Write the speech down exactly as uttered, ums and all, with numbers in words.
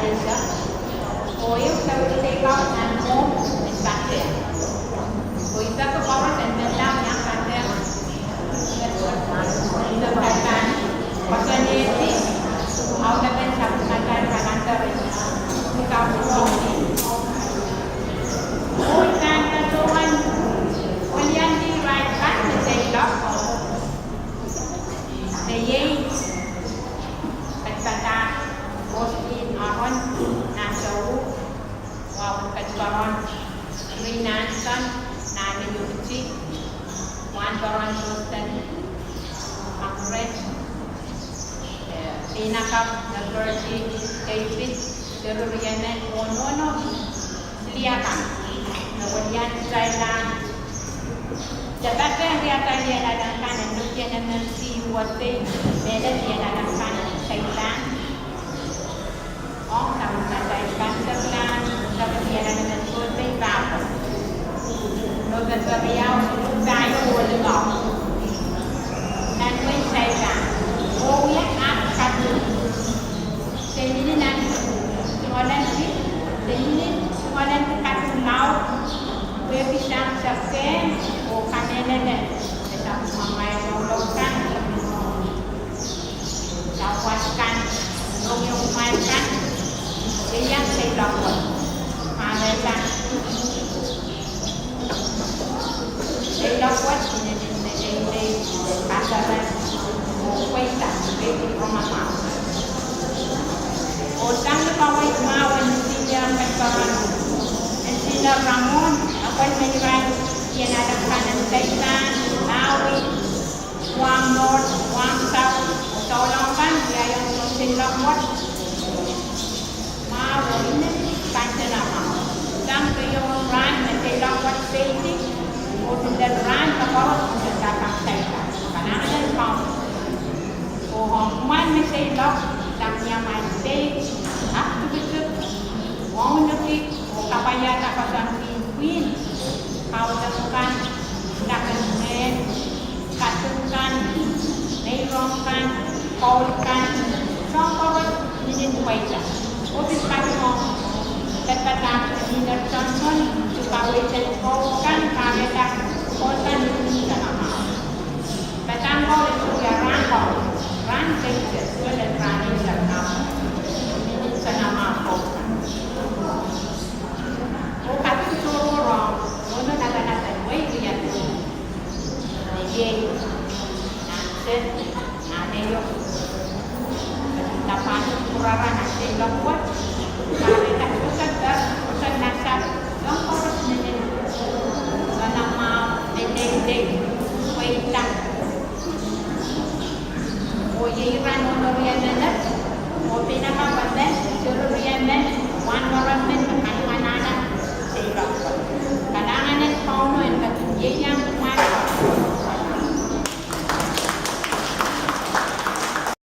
Oh ehu sewese kau nan mwohmw en patehr. Oh I peki koaros en menlau iang patehr. Koasoanehdi audepen sapwellimatail kalender en two thousand fourteen. Oh I pahn patohwan weliandi irail kan me seiloak. Me iei, padapadahk Austin Aaron, Nassau, Wawan Kadiparon, Rina Anson, Nahleukiti, Wahnporon Johnson, Margaret, eh, Pinakap, Melberti, David, Seruriemen, oh nohno siliakan me welian kitail ahn depatehr atail iehn alam kan en nuhkien M M C U S A, mehlel iehn alam kan en Thailand. Ong sapwellimatail kanserlan, sapwellimatail iehn alam kan en Pohnpei, Papo. November riau, pahieu oh limau. Nan wehin Thailand. Oh wia ahpw kaduh. Se inenen tungoalenki, se inenen tungoalenki kaduh mwahu, wehwehki sang sapwkehn, oh kamehlele me sapwellimamwail loulou kan, sapwaskan, rongen kumwail kan, iei iang seiloak wet. Kahrehda seiloak wet inenen me deidei, kaseren, oh pweida, pweida rongamwahu. Oh sang ni kawei mwahu en Senior Kadiparon, en Senior Ramon, apwal me irail iehn alam kan en Saipan, Maui, Guam North, Guam South, oh souleng kan, wiahiong sohn seiloak wet. Mwahu oh inenen kansenamwahu. Sang keieu rahn me seiloak wet peidi, oh pil lel rahn me koaros me seiloak kan. Kalahngan en Kauno. Oh ong kumwail me seiloak, sang ni amwail peik, aktivitik, wauneki, oh kapwaiada koasoandi pwihn, kaudok kan, daken mehn, katung kan, meirong kan, koul kan, soahng koaros inenen pweida. Oh pil patohwan padapadahk Senior Johnson, suhs kaweid en koul kan, kahrehda koul kan inenen kansenamwahu. Padahk koul en wia rahn koaros, rahn seiloak, lel rahn eisek, inenen kansenamwahu koul kan. Oh katin tohrohr ong nohno lapalap en wehi Riat, me iei Nansen, Nahleio, Tapan, Kurara, nan seiloak wet, kahrehda Joseph Bek, Joseph Nassau, soahng koaros inenen kansenamwahu, me deidei, pweida. Oh iei rahn nohno riemen, oh Pinakap men, Seruriemen, Wahnporon men, me kalinganahla seiloak wet. Kalahngan en Kauno en ketin ieiang